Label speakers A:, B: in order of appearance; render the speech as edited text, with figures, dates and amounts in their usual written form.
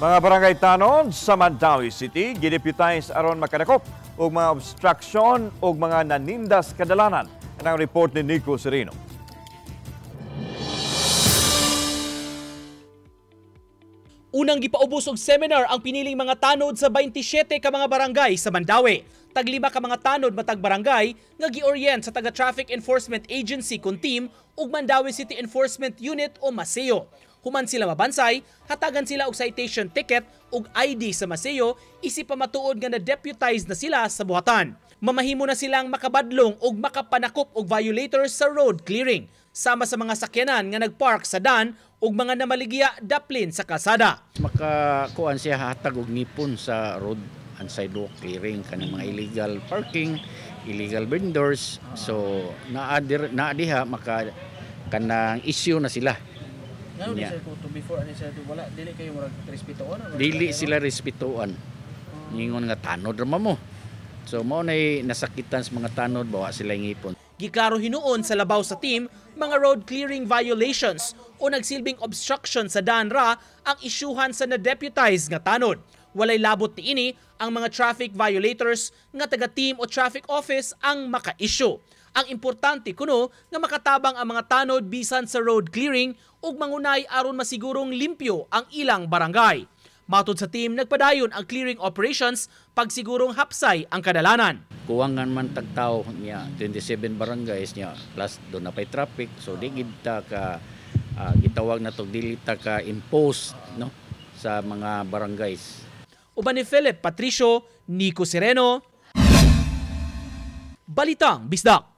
A: Mga barangay tanod sa Mandaue City gideputize aron makadakop og mga obstruction og mga nanindas kadalanan. Ang report ni Nico Sereno.
B: Unang gipaubos og seminar ang piniling mga tanod sa 27 ka mga barangay sa Mandaue. Taglima ka mga tanod matag barangay nga giorient sa taga Traffic Enforcement Agency kun team ug Mandaue City Enforcement Unit o MASEO. Human sila mabansay, hatagan sila og citation ticket ug ID sa MASEO isip pamatuod nga na-deputize na sila sa buhatan. Mamahimo na silang makabadlong ug makapanakop og violators sa road clearing, sama sa mga sakyanan nga nagpark sa dan ug mga namaligya daplin sa kalsada.
C: Makakuan siya, hatag og ngipon sa road and sidewalk clearing kanang mga illegal parking, illegal vendors. So naa diha maka kanang issue na sila.
D: Ngano ni sir kuto before ani sir wala dili kayo murag respetuon?
C: Dili sila respetuon. Ningon nga tanod ra mo. So mao nay nasakitan sa mga tanod, bawa sila ngipon.
B: Giklaro hinuon sa labaw sa team mga road clearing violations o nagsilbing obstruction sa daan ra ang isyuhan sa na-deputize nga tanod. Walay labot niini ang mga traffic violators nga taga-team o traffic office ang maka-issue. Ang importante kuno nga makatabang ang mga tanod bisan sa road clearing ug mangunay aron masigurong limpyo ang ilang barangay. Matod sa team, nagpadayon ang clearing operations pagsigurong hapsay ang kadalanan.
C: Kuwangan man tagtao niya, 27 barangays niya, plus doon na pa'y traffic, so di gid ta ka gitawag na to, dili ta ka impose, no, sa mga barangays.
B: Uban ni Philip Patricio, Nico Sereno, Balitang Bisdak.